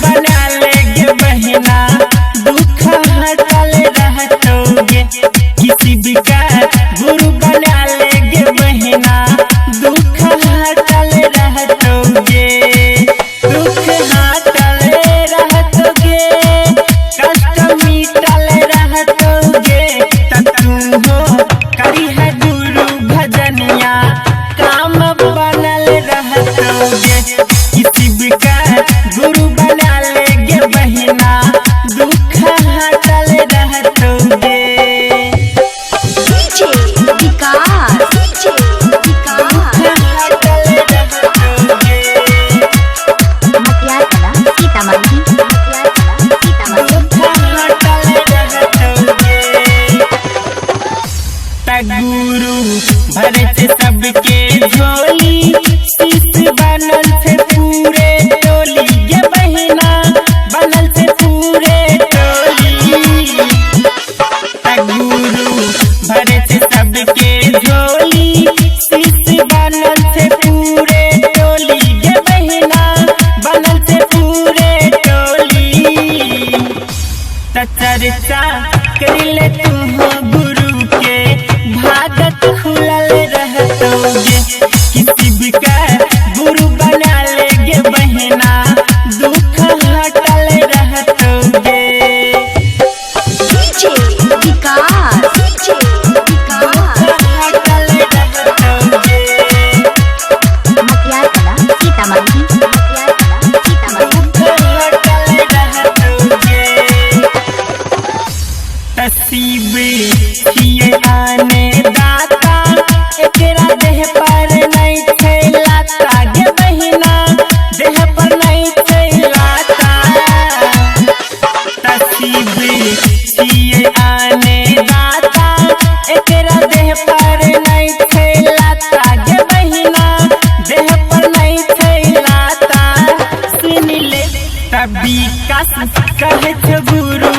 बना लेगे बहिना दुख हटल रहतोगे। किसी का गुरु बना लेगे बहिना दुख हटल रहतोगे। दुख हटल रहतोगे कष्ट मिटल रहतोगे। तू हो करी है गुरु भजनिया काम बनल रहतोगे। किसी का गुरु बना लेगे बहिना दुख हटल रहतोगे। डीजे विकास, डीजे विकास, हटल रहतोगे। मटियाला सीतामढ़ी, मटियाला सीतामढ़ी। गुरु भरत सबके झोली शीश बनल से पूरे टोली गे बहिना बनल से पूरे टोली। गुरु भरत सबके झोली शीश बनल से पूरे टोली गे बहिना बनल से पूरे टोली। चर्चा करिले तू हो गुरु के भागत खुलल रहतोगे। किसी का गुरु बना लेगे बहिना दुख हटल रहतोगे। डीजे विकास, डीजे विकास, हटल रहतोगे। मटियाला सीतामढ़ी, मटियाला सीतामढ़ी। हटल रहतोगे। तसीब छिए आने दाता एकरा देह पर नहीं छै लाता गे बहिना देह पर नहीं छै लाता। तसीब छिए आने दाता एकरा देह पर नहीं छै लाता गे बहिना देह पर नहीं छै लाता। सुन ले तभी कस कहे छो गुरु